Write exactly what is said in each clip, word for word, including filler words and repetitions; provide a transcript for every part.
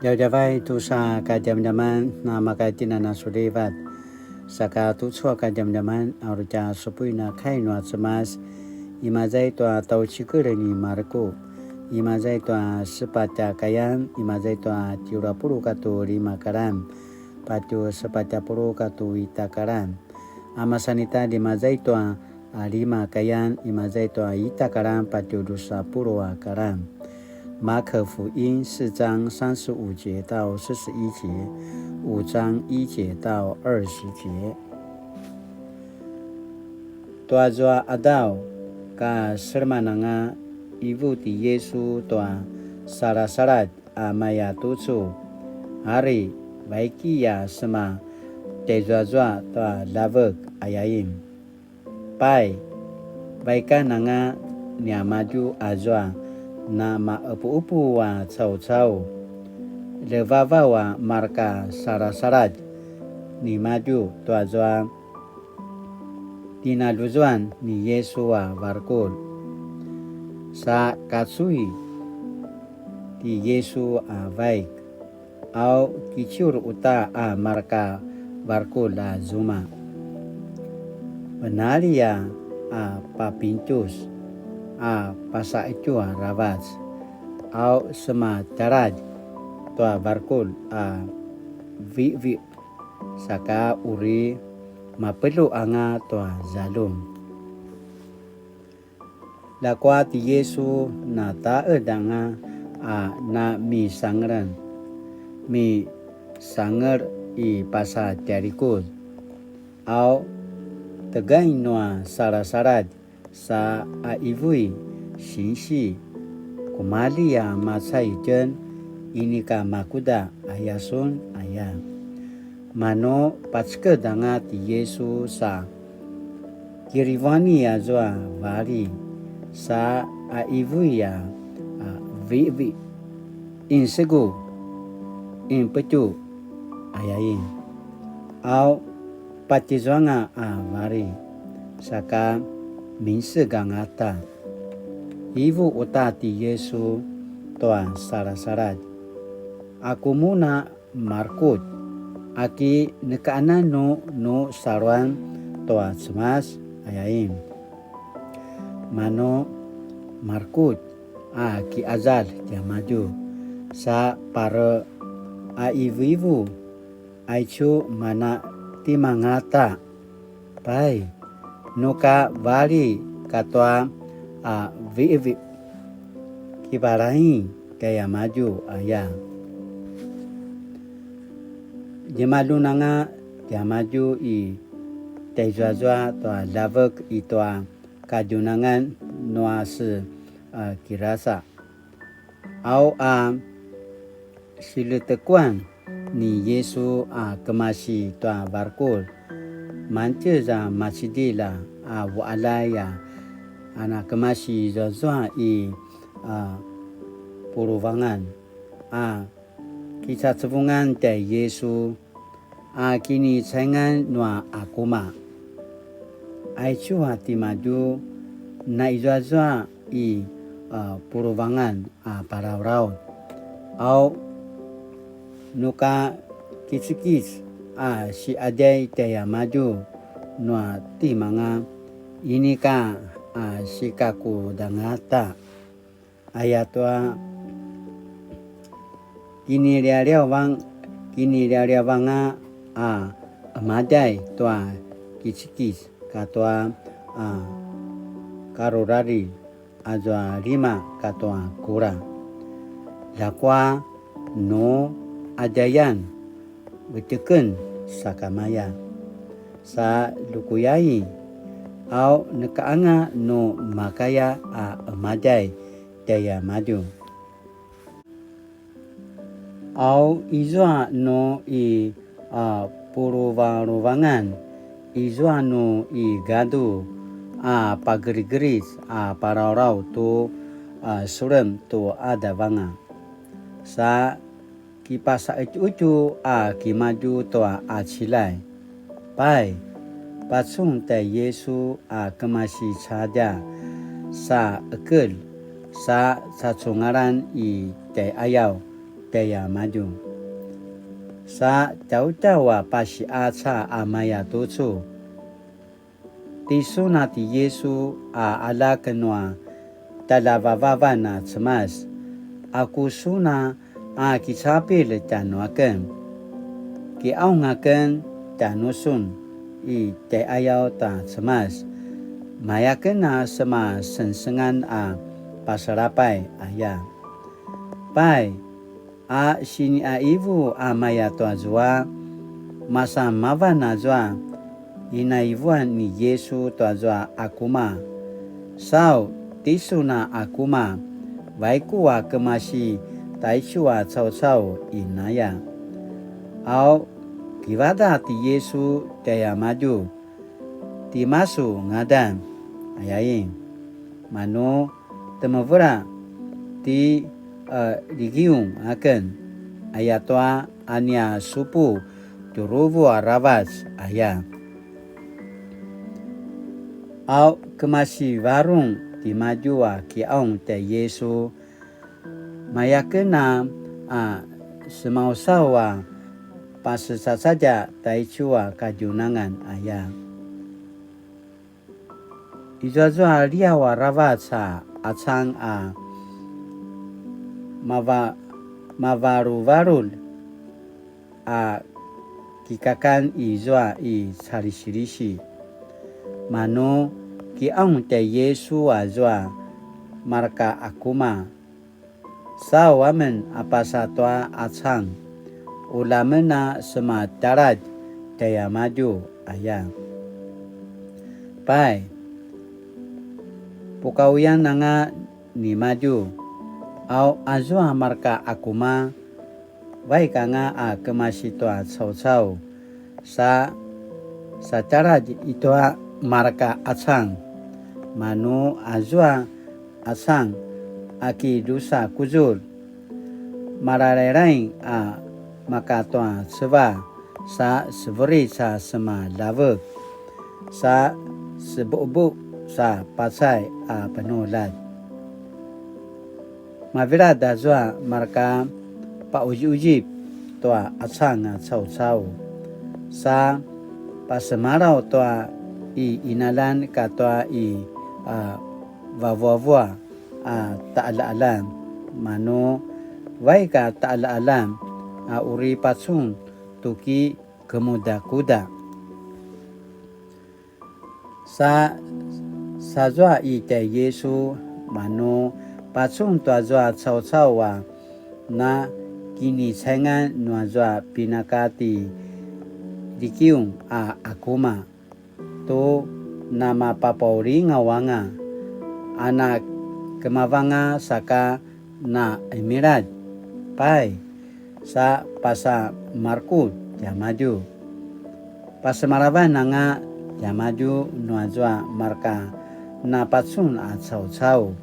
Djavadjavay tusa kadjamadjaman, na maka itjen a nasulivat. Saka tucu a kadjamadjaman, a uri tja supuin a kai nua Cemas, imaza i tua tjaucikel ni Marku, imaza i tua sepatj a kayan, imaza i tua tjelu a puluq katua lima kalan, patje sepatj a puluq katua ita kalan. A masan ita, imaza i tua a lima kayan, imaza i tua ita kalan patje drusa puluq a kalan. 馬可福音四章三十五节到四十一节，五章一节到二十节。 Tua zua qadaw, ka seleman anga qivu ti Yisu tua salasaladj a maya tucu, ari vaiki a sema tjaizuazua tua ljavek, ayain. Pai, vaikan anga niamadju azua namaqepuqepu a caucau, ljevavaw a mareka salasaladj nimadju tuazua tinaljuzuan ni Yisu a varukur. Sa kacui ti Yisu a vaik, au kiciur uta a mareka varukur a zuma. Venali a, a papintjus a pasaqetju aravac, au sema tjaladj tua varukur a viqviq, saka uri mapeljuq anga tua zaljum. Ljakua ti Yisu nataqed anga a namisangelen, misangel i pasa tjailikuz, au tegain nua salasaladj sa qivu i sinsi, kumalji a macai itjen, inika makuda aya sun, aya. Manu paceked anga ti Yisu sa kirivuani azua vali, sa qivu i a, a, viqviq, insegu, inpetju, ayain. Au patjezuanga a vali, saka minseg angata. Qivu uta ti Yisu tua salasaladj, aku mun a marekutj, aki neka anan nu, nu saluan tua Cemas, ayain. Manu marekutj a kiqazalj tiamadju, sa pare qivuqivu, aicu mana timangata. Pai, nuka vali katua a viqviq, kivalaing tiamadju aya. Djemaljun anga tiamadju i tjaizuazua tua ljavek i tua kadjunangan nua se, a, Kirasa. Au a siljetekuan ni Yisu a kemasi tua varukur, mantjez a macidilj a, a vualay a, a na kemasi zuazua i, a, puluvangan, a kicacevungan tjai Yisu, a kinicaingan nua akuma. Aicu a timadju na izuazua i, a, puluvangan a parauraut. Au, nuka kickic a siqadjay tjaiamadju nua timanga, inika a sikakudangata. Ayatua kinilialiavang-, kinilialiavanga a qemadjay tua kickic katua, a, karurari, azua lima katua kula. Ljakua nu qadjayan vetjeken sakamaya, sa lukuyai, au neka anga nu makaya a qemadjay tjaiamadju. Au izua nu i, a, puluvaluvangan, izua nu i gadu a pagerigeric a paraurau tu, a, sulem tu qadaw anga. Sa kipasaqetjuqetju a kimadju tua qaciljay. Pai, pacun tjai Yisu a kemasi cadja sa qekelj, sa cacungalan i tjaiqayaw tjaiamadju. Sa tjautjau a pasiqaca a maya tucu, tisun a ti Yisu a aljak nua tjaljavavavan a Cemas, aku sun a a kicapilj tjanuaken? Kiqaung aken tjanusun i tjaiqayaw ta Cemas, mayaken a sema sengsengan a pasalapay aya. Pai, a siniqaivu a maya tuazua, masa mavan azua, inaivuan ni Yisu tuazua akuma. Sau, tisun a akuma, vaiku a kemasi taicu a caucau inaya. Au, kivadaq ti Yisu tjaiamadju, tima su ngadan? Ayain. Manu temevela ti, e, Ligiung aken, ayatua a nia supu tjuruvu aravac aya. Au kemasi varung timadju a kiqaung tjai Yisu, mayaken a, a semausaw a pasecacadja taicu a kadjunangan aya. Izuazua liaw aravac a qacang a mava-, mavaluvalul a kikakan izua i calisilisi. Manu kiqaung tjai Yisu azua marka akuma. Sau amen a pasa tua qacang, ula men a sema tjaladj tjaiamadju aya. Pai, pukauyan anga nimadju, au azua marka akuma, vaik anga a kemasi tua caucau, sa, sa tjaladj itua marka qacang, manu azua qacang a ki drusa kuzulj, malalailai a maka tua ceva, sa severic a sema ljavek, sa sebuqebuq sa pacay a penuljat. Mavilad azua marka paquziquzip tua qacang a caucau, sa pasemalaw tua i qinaljan katua i, a, vavuavua a taqaljaqaljan, manu vaik a taqaljaqaljan a uri pacun tu ki kemudakuda. Sa, sa zua i tjai Yisu, manu pacun tua zua caucau a na kinicaingan nua zua pinaka ti Likiung a akuma, tu namapapaulingaw anga, a na kemavanga saka na qemiladj. Pai, sa pasa markutj tiamadju. Pasemalavan anga tiamadju nua zua marka na pacun a caucau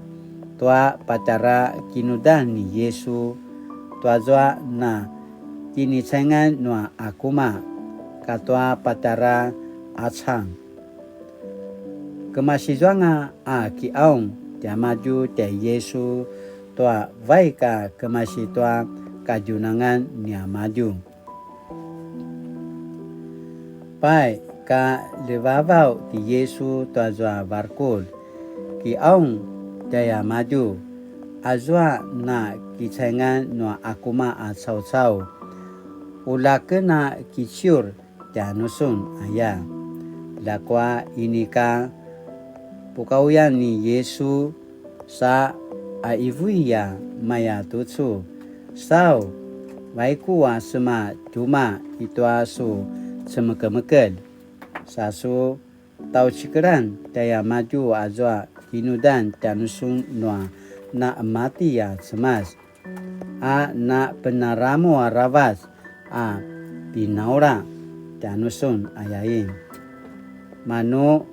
tua patjara kinudan ni Yisu, tua zua na kinicaingan nua akuma katua patjara qacang. Kemasizuanga a kiqaung tiamadju tjai Yisu tua vaik a kemasi tua kadjunangan niamadju. Pai, ka ljevavaw ti Yisu tua zua varkul, kiqaung tjaiamadju, azua na kicaingan nua akuma a caucau, ulaken a kiciur tjanusun aya. Ljakua inika pukauyan ni Yisu sa a ivui a maya tucu, sau, vaiku a sema tjumaq itua su cemekemekelj, sa su tjaucikelan tjaiamadju azua kinudan tjanusun nua na qemati a Cemas, a na penaramu aravac a pinaula tjanusun ayain. Manu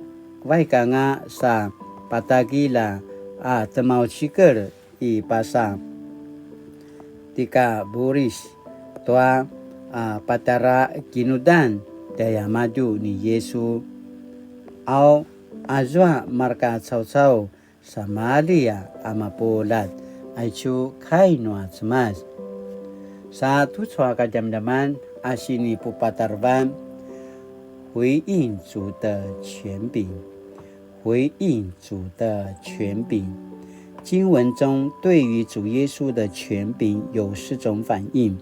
vaik anga sa patagilj a tjemaucikel i pasa Tikaburis tua a patjara kinudan tjaiamadju ni Yisu. Au azua marka caucau samalji a mapuljat, aicu kai nua Cemas. Sa tucu a kadjamadjaman a sinipupatarevan, 回應主的權柄。回應主的權柄。經文中對於主耶穌的權柄有四種反應，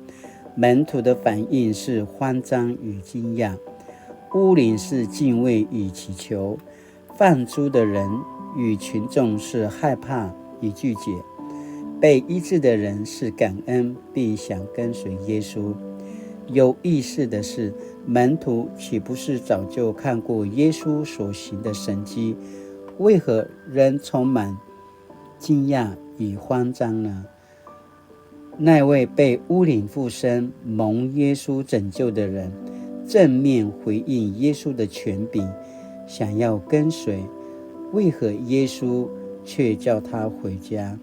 門徒的反應是慌張與驚訝，污灵是敬畏與祈求， 放逐的人與群眾是害怕與拒絕，被醫治的人是感恩並想跟隨耶穌。有意思的是，門徒豈不是早就看過耶穌所行的神蹟，為何仍充滿驚訝與慌張呢？ 那位被污灵附身、蒙耶稣拯救的人，正面回应耶稣的权柄，想要跟随。为何耶稣却叫他回家？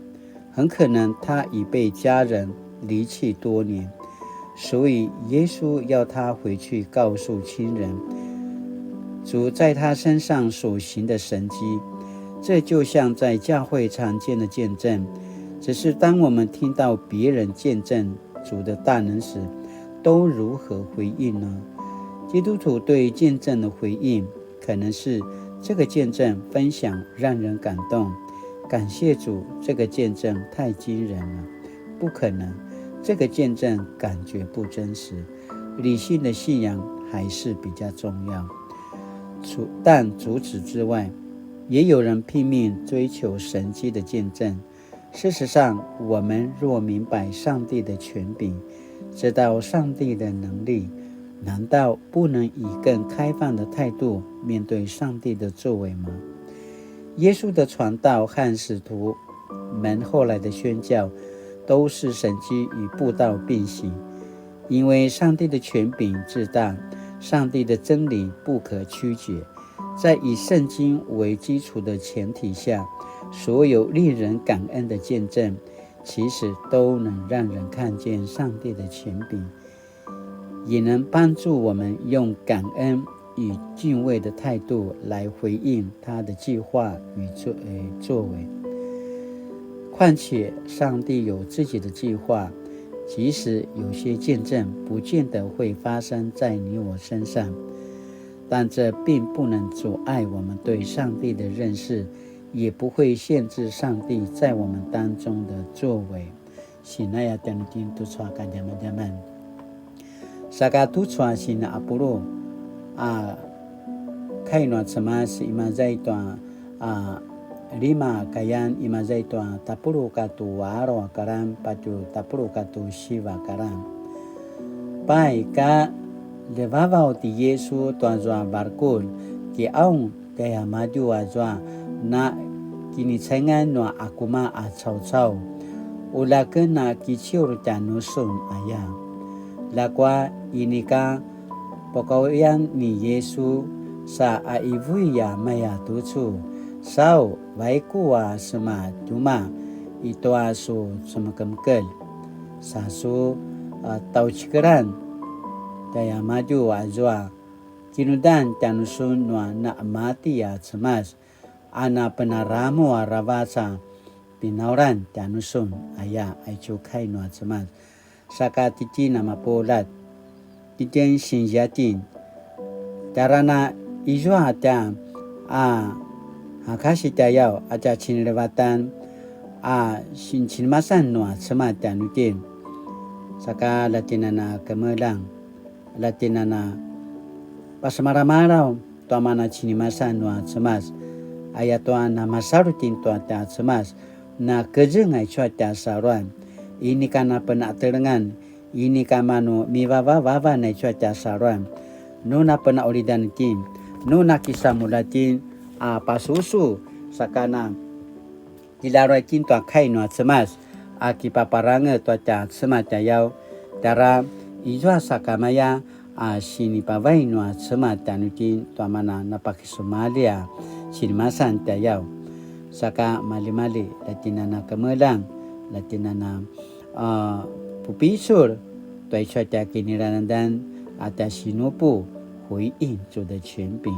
很可能他已被家人离弃多年，所以耶稣要他回去告诉亲人，主在他身上所行的神迹。这就像在教会常见的见证， 只是当我们听到别人见证主的大能时，都如何回应呢？基督徒对见证的回应，可能是这个见证分享让人感动，感谢主，这个见证太惊人了。不可能，这个见证感觉不真实，理性的信仰还是比较重要。除，但除此之外，也有人拼命追求神迹的见证， 事实上，我们若明白上帝的权柄，知道上帝的能力，难道不能以更开放的态度面对上帝的作为吗？耶稣的传道和使徒们后来的宣教，都是神迹与布道并行。 因为上帝的权柄至大，上帝的真理不可曲解。在以圣经为基础的前提下，所有令人感恩的见证，其实都能让人看见上帝的权柄，也能帮助我们用感恩与敬畏的态度来回应他的计划与作，呃，作为。况且，上帝有自己的计划，即使有些见证不见得会发生在你我身上，但这并不能阻碍我们对上帝的认识，也不会限制上帝在我们当中的作为。Sinaya tjanuitjen tucu a kadjamadjaman. Saka tucu a sina apulu a kai nua Cemas imaza i tua a lima kayan, imaza i tua tapuluq katua alu a karan patje tapuluq katua siva karan. Pai ka ljevavaw ti Yisu tuazua varukur, kiqaung tjaiamadju azua na kinicaingan nua akuma a caucau, ulja aken a kiciur tjanusun aya. Ljakua inika pakauyan ni Yisu sa a qivu a maya tucu, sau vaiku a sema tjumaq i tua su cemekemekelj, sa su, a, tjaucikelan tjaiamadju azua kinudan tjanusun nua naqemati a Cemas, a napenaramu aravac a pinaulan tjanusun aya. Aicu kai nua Cemas. Saka titjen a mapuljat, titjen sinzia tjen, tjara na izua tja a hakasi tjayaw a tja cinilivatan a sin-, cinemasan nua Cemas tjanuitjen. Saka ljatjen a na kemeljang, ljatjen a na pasemalamalaw tua mana cinemasan nua Cemas, ayatua namasalu tjen tua tja Cemas, na kezeng aicu a tja saluan, inika na penatelengan, inika manu mivavavavan aicu a tja saluan, nu na penaqulidan tjen, nu na kisamulja tjen a pasusu, saka na kilaruay tjen tua kai nua Cemas, a kipaparangez tua tja Cemas tjayaw, tjara izua sakamaya a sinipavay nua Cemas tjanuitjen tua mana napakisumalji a cinemasan tjayaw. Saka maljimalji, ljatjen a na kemeljang, ljatjen a na, a, pupicul tua aicu a tja kinilangdan a tja sinupu, 回應主的權柄.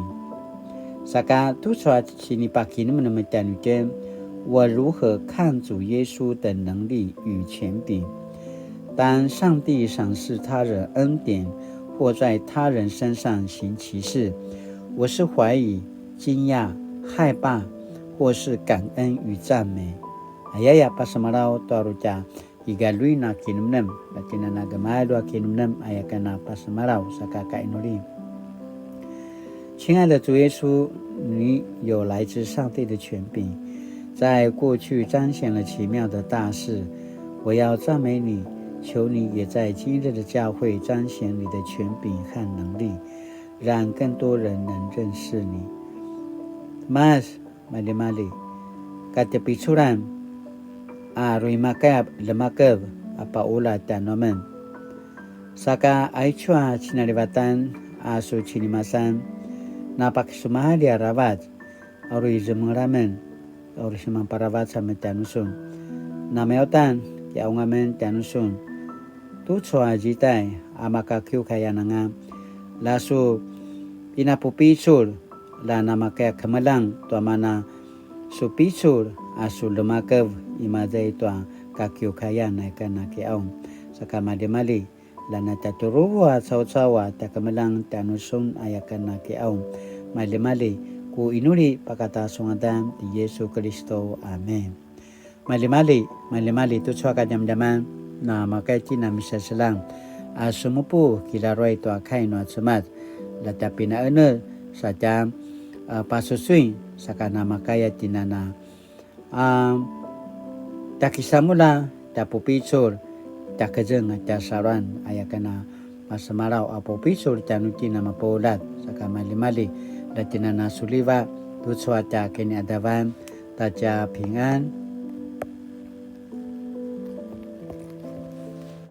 Saka tucu a sinipakinemnem tjanuitjen, 我如何看主耶穌的能力與權柄？當上帝賞賜他人恩典，或在他人身上行奇事，我是懷疑、驚訝、害怕，或是感恩與讚美。Ayaya, pasemalaw tua uri tja kigaluin a kinemnem, la tjen a na gemalju a kinemnem, aya ken a pasemalaw saka kainuli. 親愛的主耶穌，你有來自上帝的權柄，在過去彰顯了奇妙的大事。我要讚美你，求你也在今日的教會彰顯你的權柄和能力，讓更多人能認識你。Mas, maljimalji, katjepiculan a uri makaya lemakev a paula tjanuamen. Saka aicu a cinalivatan a su cinimasan, na pakisumalji aravac, a uri zemengel amen, a uri semanparavac amen tjanusun. Namaya uta kiqaung amen tjanusun. Tucu a zidai a maka kiukayan anga, la su pinapupicul, la namakaya kemeljang tua mana su picul a su lemakev imaza i tua kakiukayan aya ken a kiqaung. Saka maljimalji, la na tjatjurua caucau a tja kemeljang tjanusun aya ken a kiqaung. Maljimalji, ku inuli pakata su ngadan ti Yesu Kelisto. Amen. Maljimalji, maljimalji tucu a kadjamadjaman, namakaya tjen a misaseljang a sumupu kilaruay tua kai nua Cemas, la tja pinaenel sa tja, a, pasusuin, saka namakaya tjen a na, a, tja kisamulja, tja pupicul, tja kezeng a tja saluan, aya ken a pasemalaw a pupicul tjanuitjen a mapuljat, saka maljimalji, la tjen a na suliva, tucu a tja kiniqadavan, ta tja pingan,